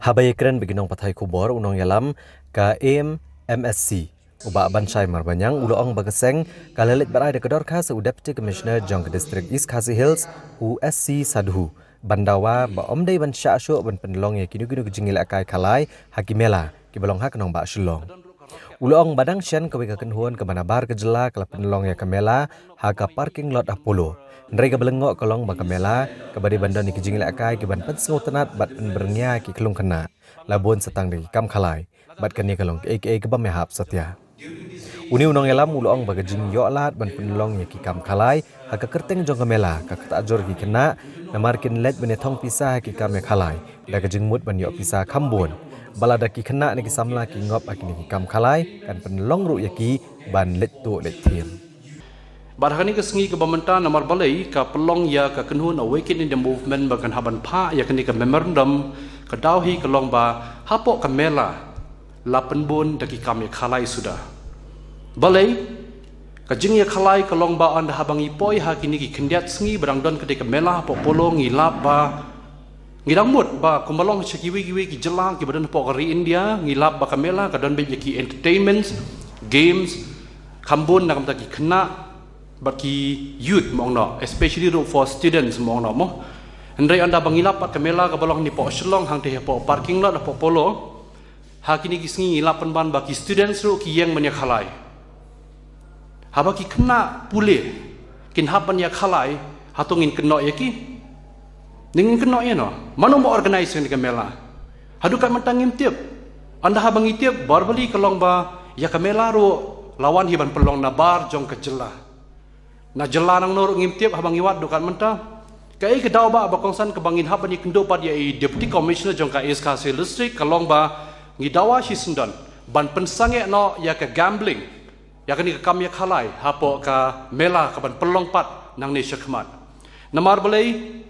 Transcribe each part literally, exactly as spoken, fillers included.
Haba ïakren bad ki nongpathai khubor, u nongïalam ka A M M S C, u Bah Banshai Marbaniang, u la ong ba ka seng ka la leit bad ai da ka dorkhas sha u Deputy Commissioner jong ka District East Khasi Hills, u S C Sadhu, ban dawa ba ym dei ban shah shuh ban pynlong ïa kino kino ki jingïalehkai khalai ha ki mela kiba long ha ka nongbah Shillong. U la ong ba dang shen kawei ka kynhun kaba nabar ka jylla ka la pynlong ïa ka mela ha ka parking lot Apollo. Hynrei kaba lyngngoh ka long ba ka mela kaba dei ban don ïa ki jingïalehkai kiban pynsngewtynnat bad pynbyrngia ïa ki khyllung khynnah la bun sa tang da ki kam khalai, bad kane ka long kaei kaei kaba ym ïahap satia. Une u nongïalam u la ong ba ka jingïoh lad ban pynlong ïa ki kam khalai ha ka kyrteng jong ka mela ka ktah jur ïa ki khynnah, namar kin leit ban ïathong pisa ha ki kam ïakhalai da ka jingmut ban ïoh pisa kham bun. Ba lada ki khynnah ne ki samla ki ngop ha kine ki kam khalai, kan pynlong ruh ïa ki ban leit tuh leit thien. Bad ha kane ka sngi kaba mynta, namar balei ka pynlong ïa ka kynhun Awaken India Movement ba kan hap ban phah ïa kane ka memorandum, ka daw hi ka long ba hapoh ka mela la pynbun da ki kam ïakhalai suda. Balei? Ka jingïakhalai ka long ba ynda haba ngi poi ha kine ki khyndiat sngi ba dang don katei ka mela hapoh Apollo, ngi lap ba ngi dang mut ba kumba long sha kiwei kiwei ki jylla kiba don hapoh ka ri India, ngi lap ba ka mela ka don beit ïa ki entertainments, games, kham bun na ka bynta ki khynnah bad ki youth, mo, ong noh, especially ruh for students, mo, ong noh, mo. Hynrei ynda ba ngi lap pat ka mela kaba long hangne hapoh Shillong, hangtei hapoh parking lot hapoh Apollo, ha kine ki sngi ngi lap pynban ba ki students ruh ki ïeng ban ïakhalai. Haba ki khynnah pule kin hap ban ïakhalai, hato ngin kynnoh ïa ki? Ne ngin kynnoh ïano? Mano ba organize ïa kane ka mela? Haduh katne mynta ngim tip. Ynda haba ngi tip, bor balei ka long ba ïa ka mela ruh la wan hi ban pynlong nabar jong ka jylla. Na jylla nangno ruh ngim tip, haba ngi wad haduh katne mynta. Kaei ka daw ba, ba kongsan, kaba ngin hap ban ïakynduh pat ïa i Deputy Commissioner jong ka East Khasi Hills District, ka long ba ngi dawa shisyndon ban pynsangeh noh ïa ka gambling, ïa kane ka kam ïakhalai hapoh ka mela kaban pynlong pat nangne shakhmat. Namar balei?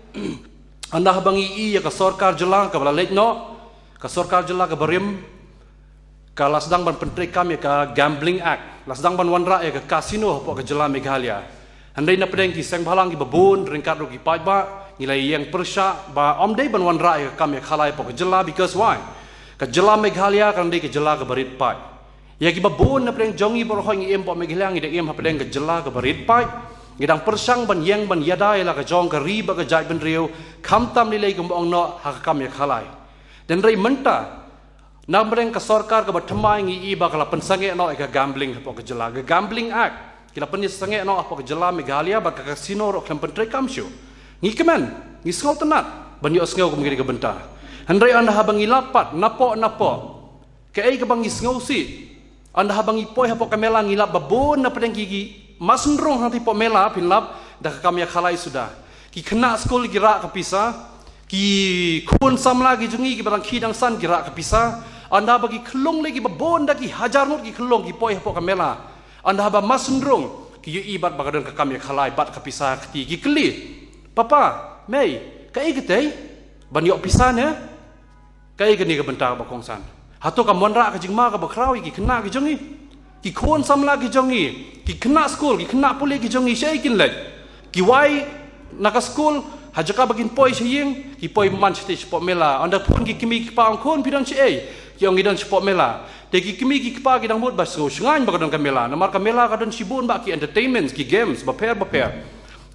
Ynda haba ngi i ïa ka sorkar jylla kaba la leit noh, ka sorkar jylla kaba rim, ka la sdang ban pyntreikam ïa ka Gambling Act, la sdang ban wanrah ïa ka casino hapoh ka jylla Meghalaya. Hynrei na pdeng ki seng bhalang kiba bun ryngkat ruh ki paidbah, ngi la ïeng pyrshah ba ym dei ban wanrah ïa ka kam ïakhalai hapoh ka jylla, because why? Ka jylla Meghalaya kan dei ka jylla kaba rit paid. Ïa kiba bun na pdeng jong ngi baroh ngi im hapoh Meghalaya, ngi dang im ha pdeng ka jylla kaba rit paid. Ngi dang pyrshang ban ïeng ban ïada ïa la ka jong ka ri bad ka jaitbynriew, khamtam lei lei kumba ong noh ha ka kam ïakhalai. Hynrei mynta, na pdeng ka sorkar kaba thymmai ngi i ba ka la pynsangeh noh ïa ka gambling hapoh ka jylla, ka Gambling Act. Ki la pynsangeh noh hapoh ka jylla Meghalaya bad ka casino ruh khlem pyntreikam shuh. Ngi kmen, ngi sngewtynnat ban ïohsngew kum kine ki bynta. Hynrei ynda haba ngi lap pat napoh napoh, kaei kaba ngi sngewsih, ynda haba ngi poi hapoh ka mela ngi lap ba bun na pdeng ki, ki marsynrung hangtei hapoh mela, phin lap da ka kam ïakhalai suda. Ki khynnah skul ki rah ka pisa, ki khun samla ki jong ngi kiba dang khie dang san ki rah ka pisa. Ynda ba ki khyllung lei kiba bun da ki hajar ngut ki khyllung ki poi hapoh ka mela, ynda haba marsynrung ki ïohi bad ba ka don ka kam ïakhalai bad ka pisa ha kti, ki kylli, "Papa, Mei, kaei katei? Ban ïoh pisa ne? Kaei kane ka bynta kaba kongsan? Hato kam wanrah ka jingma kaba khraw ïa ki khynnah ki jong ngi? Ki khun samla ki jong ngi, ki khynnah skul, ki khynnah pule ki jong ngi, shaei kin leit? Ki wai na ka skul, ha jaka ba kin poi sha ïing, ki poi man shatei shapoh mela. Ynda phone ki kmie ki kpa, ong, 'Khun, phi don shaei?' Ki ong, 'Ngi don shapoh mela.' Te ki kmie ki kpa ki dang mut ba sngew shngaiñ ba ka don ka mela, namar ka mela ka don shibun bah ki entertainments, ki games bapher bapher.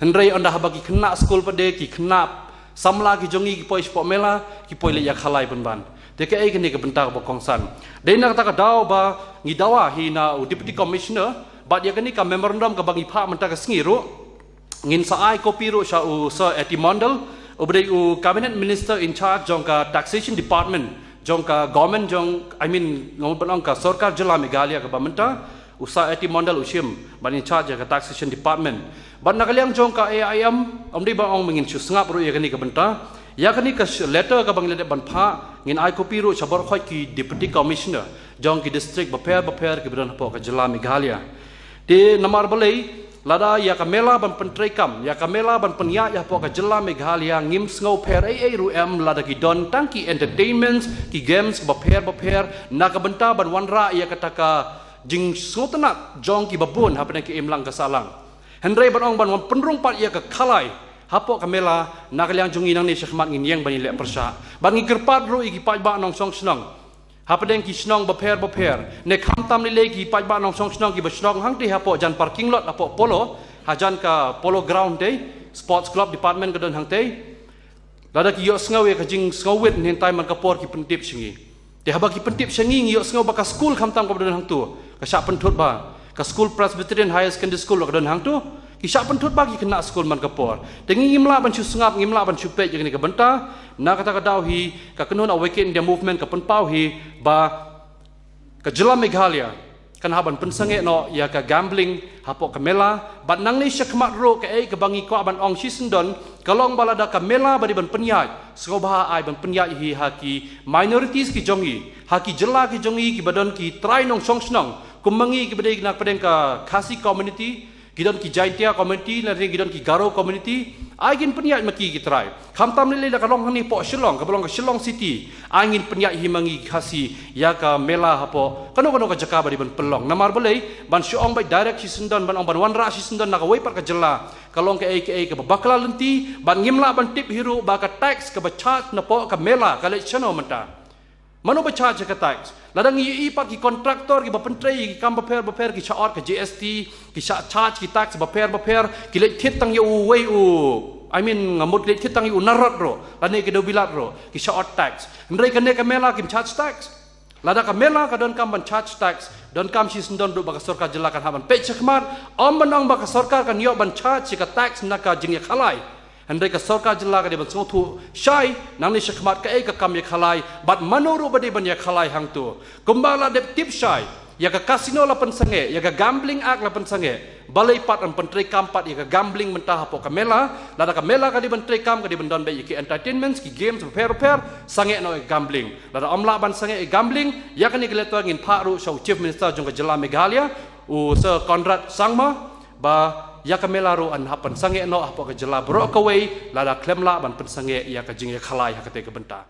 Hynrei ynda haba ki khynnah skul pat de, ki khynnah samla ki jong ngi ki poi shapoh mela, ki poi leit ïakhalai pynban. Te kaei kane ka bynta kaba kongsan? Dei na kata ka daw ba ngi dawa hi na u Deputy Commissioner, bad ïa kane ka memorandum kaba ngi phah mynta ka sngi ruh, ngin sa ai copy ruh sha u Sir A T Mondal, uba dei u Cabinet Minister in charge jong ka Taxation Department jong ka government jong, I mean, nga mut ban ong ka sorkar jylla Meghalaya kaba mynta, u Sir A T Mondal u shim ban in charge ïa ka Taxation Department. Bad na ka liang jong ka A I M, ym dei ban ong ba ngin shu sngap ruh ïa kane ka bynta. Ïa kane ka sh-, letter kaba ngi la dep ban phah, ngin ai copy ruh sha baroh ki Deputy Commissioner jong ki district bapher bapher kiba don hapoh ka jylla Meghalaya. Te namar balei, lada ïa ka mela ban pyntreikam, ïa ka mela ban pynïaid hapoh ka jylla Meghalaya, ngim sngewpher ei ei ruh em lada ki don tang ki entertainments, ki games bapher bapher, na ka bynta ban wanrah ïa kata ka jingsngewtynnat jong kiba bun hapdeng ka imlang ka sahlang. Hynrei ban ong ban wan pynrung pat ïa ka khalai, Hapoh ka mela, na ka liang jong ngi nangne shakhmat ngin ïeng ban ïaleh pyrshah. Bad ngi kyrpad ruh ïa ki paidbah nongshong shnong hapdeng ki shnong bapher bapher, ne khamtam lei lei ki paidbah nongshong shnong kiba shnong hangtei hapoh jan parking lot hapoh Polo, hajan ka Polo Ground te, Sports Club Department ka don hangtei. Lada ki ïohsngew ïa ka jingsngewrit hynnin tai man ka por ki pyntip sha ngi. Te haba ki pyntip sha ngi, ngi ïohsngew ba ka skul khamtam kaba don hangto ka shah pynthut bha, ka skul Presbyterian Higher Secondary School ka don hangto, ki shah pynthut bha ki khynnah skul man ka por. Te ngi ngim lah ban shu sngap, ngim lah ban shu peit ïa kane ka bynta. Na kata ka daw hi ka kynhun Awaken India Movement ka pynpaw hi ba ka jylla Meghalaya kan hap ban pynsangeh noh ïa ka gambling hapoh ka mela. Bad nangne shakhmat ruh kaei kaba ngi kwah ban ong shisyndon ka long ba lada ka mela ba dei ban pynïaid, sngewbha ai ban pynïaid hi ha ki minorities ki jong ngi, ha ki jylla ki jong ngi kiba don ki trai nongshong shnong kum ma ngi kiba dei na pdeng ka Khasi community, ki don ki Jaintia community, lane ki don ki Garo community, ai ngin pynïaid ma ki ki trai. Khamtam lei lei da ka long hangne hapoh Shillong, kaba long ka Shillong City, ai ngin pynïaid hi ma ngi ki Khasi ïa ka mela hapoh kano kano ka jaka ba dei ban pynlong. Namar balei, ban shu ong beit direct shisyndon, ban ong ban wanrah shisyndon na kawei pat ka jylla, ka long kaei kaei kaba bakla lynti, bad ngim lah ban tip hi ruh ba ka tax kaba charge napoh ka mela ka leit shano mynta. Mano ba charge ïa ka tax? Lada ngi ïohi pat ki contractor kiba pyntrei ïa ki kam bapher bapher ki shah ot ka G S T, ki shah charge ki tax bapher bapher, ki leit thied tang ïa uwei u, I mean, nga mut ki leit thied tang ïa u Narod ruh, lane ki Dewbilat ruh, ki shah ot tax. Hynrei kane ka mela kim charge tax. Lada ka mela ka donkam ban charge tax, donkam shisyndon ruh ba ka sorkar jylla kan hap ban peit shakhmat, ym ban ong ba ka sorkar kan ïoh ban charge ïa ka tax na ka jingïakhalai. Hynrei ka sorkar jylla ka dei ban sngewthuh shai nangne shakhmat kaei ka kam ïakhalai, bad mano ruh ba dei ban ïakhalai hangto. Kumba la dep tip shai, ïa ka casino la pynsangeh, ïa ka Gambling Act la pynsangeh, balei pat ym pyntreikam pat ïa ka gambling mynta hapoh ka mela? Lada ka mela ka dei ban treikam, ka dei ban don beit ïa ki entertainments, ki games bapher bapher, sangeh noh ïa ka gambling. Lada ym lah ban sangeh ïa ka gambling, ïa kane ka letter ngin phah ruh sha u Chief Minister jong ka jylla Meghalaya, u Sir Conrad Sangma, ba ïa ka mela ruh yn hap pynsangeh noh hapoh ka jylla baroh kawei, lada khlem lah ban pynsangeh ïa ka jingïakhalai ha katei ka bynta.